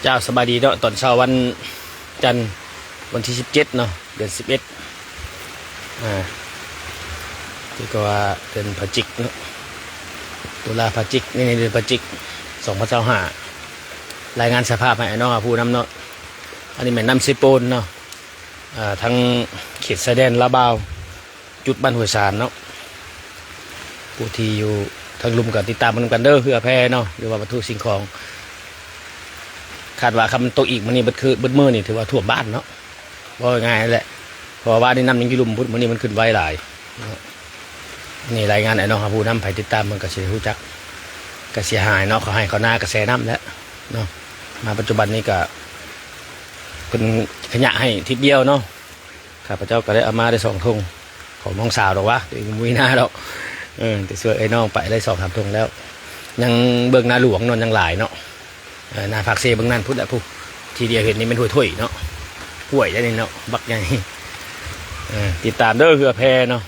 ເຈົ້າ ສະບາຍດີເນາະ ຕອນເຊົ້າວັນຈັນ ວັນທີສິບເຈັດເນາະ ເດືອນສິບເອັດ ອ່າ ທີ່ກໍວ່າເດືອນພະຈິກເນາະ ຕຸລາພະຈິກ ນີ້ເດືອນພະຈິກ ສອງພັນຊາວຫ້າ ລາຍງານສະພາບໃຫ້ອ້າຍນ້ອງເຮົາຮູ້ນຳເນາະ. ອັນນີ້ແມ່ນນ້ຳເຊໂປນເນາະ ອ່າ ທາງເຂດຊາຍແດນລາວບາວ ຈຸດບ້ານຫ້ວຍສານເນາະ ຜູ້ທີ່ຢູ່ທາງລຸ່ມກໍຕິດຕາມເບິ່ງນຳກັນເດີ ເຮືອແພເນາະ ຫຼືວ່າວັດຖຸສິ່ງຂອງ ຄາດວ່າຄັນມັນຕົກອີກມື້ນີ້ເບິດຄື ເບິດມື້ນີ້ຖືວ່າຖ້ວມບ້ານເນາະ ເວົ້າງ່າຍໆແຫຼະ ເພາະວ່າວານນີ້ນ້ຳຍັງຢູ່ລຸ່ມພຸ້ນ ມື້ນີ້ມັນຂຶ້ນໄວຫຼາຍເນາະ. ນີ້ລາຍງານໃຫ້ນ້ອງຮັບຮູ້ນຳ ໃຜຕິດຕາມເບິ່ງກໍຊິໄດ້ຮູ້ຈັກ ກໍເສຍຫາຍເນາະ ເຂົ້າໄຮ່ເຂົ້ານາກໍແຊ່ນ້ຳແລ້ວເນາະ. ມາປັດຈຸບັນນີ້ກໍເພິ່ນຂະຫຍະໃຫ້ທິດດຽວເນາະ ຂ້າພະເຈົ້າກໍໄດ້ເອົາມາໄດ້ສອງຖົງ ຂອງນ້ອງສາວດອກວະ ຕົວເອງບໍ່ມີນາດອກ ເອີ ແຕ່ຊ່ວຍເອື້ອຍນ້ອງໄປໄດ້ສອງສາມຖົງແລ້ວ ຍັງເບິ່ງນາຫຼວງເນາະ ຍັງຫຼາຍເນາະ ເອີ ນາພາກເຊເບິ່ງນັ້ນພຸ້ນແຫຼະ ຜູ້ທີ່ດຽວເຫັນນີ້ແມ່ນຫ້ວຍຖ້ວຍເນາະ ຫ້ວຍໄດ໋ນີ້ເນາະ ບັກໃຫຍ່ ເອີ ຕິດຕາມເດີ ເຮືອແພເນາະ.